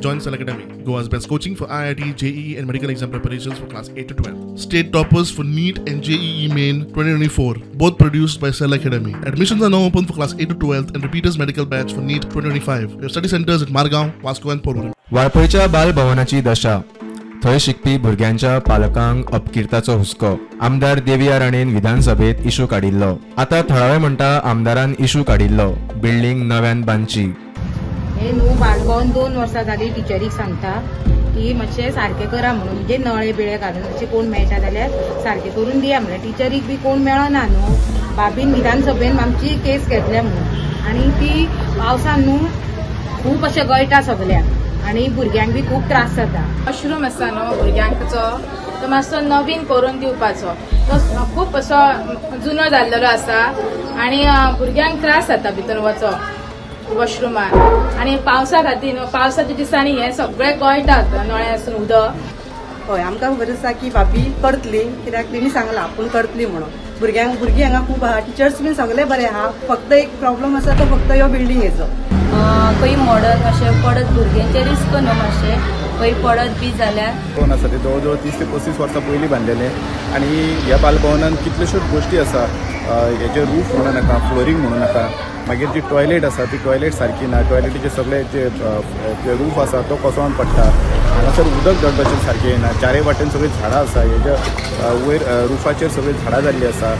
Join Cell Academy, Goa's best coaching for IIT, JEE and medical exam preparations for class 8 to 12. State toppers for NEET and JEE Main 2024, both produced by Cell Academy. Admissions are now open for class 8 to 12 and repeaters medical batch for NEET 2025. We have study centers at Margao, Vasco and Porvorim. वाळपयच्या बालभवनाची दशा, थंय शिकपी भुरग्यांच्या पालकांक अपकिर्ताचो हुस्को. आमदार देविया राणेन विधानसभेत issue काडिल्लो. आतां थळावे म्हणटा आमदारान इशू काडिल्लो, बिल्डींग नव्यान बांदची. हे न्हू बालभवन 2 वर्सां जाली टिचरीक सांगता की मातशें सारकें करा म्हणून, म्हणजे नळे बिळे घालून मातशें कोण मेळटा जाल्यार सारकें करून दिया म्हणल्यार टिचरीक बी कोण मेळना न्हू. बाबीन विधानसभेन आमची केस घेतल्या म्हणून, आनी ती पावसान न्हू खूब अशें गळटा सगल्याक आनी भुरग्यांक बी खूब त्रास जाता. वॉशरूम आसा न्हू भुरग्यांचो, तो मातसो नवीन करून दिवपाचो, तो खूब असो जुनो जाल्लेलो आसा आनी भुरग्यांक त्रास जाता भितर वचो वॉशरुमान. आनी पावसा खातीर न्हू पावसाच्या दिसांनी हे सगळे गळटात नळे आसून उदक. हय, आमकां खबर आसा की भाभी करतली, कित्याक तेणी सांगलां आपूण करतली म्हणून. भुरग्यांक भुरगीं हांगा खूब आहा, टिचर्स बीन सगळे बरे आहा, फक्त एक प्रॉब्लम आसा तो फक्त ह्यो बिल्डिंगेचो. खंय मॉडर्न अशें पडत भुरग्यांचे रिस्क न्हू, मातशें खंय पडत बी जाल्यार. भवन आसा ते जवळ जवळ 30 ते 35 वर्सां पयलीं बांदलेलें आनी ह्या बालभवनान कितल्योश्योच गोश्टी आसा. हेजे रूफ म्हणू नाका, फ्लोरींग म्हणू नाका, मागीर जी टॉयलेट आसा ती टॉयलेट सारकी ना, टॉयलेटीचे सगळे जे रूफ आसा तो कोसळोन पडटा. हांगासर उदक धड भशेन सारकें येना, चारय वाटेन सगळीं झाडां आसा, हेज्या वयर रुफाचेर सगळीं झाडां जाल्लीं आसा.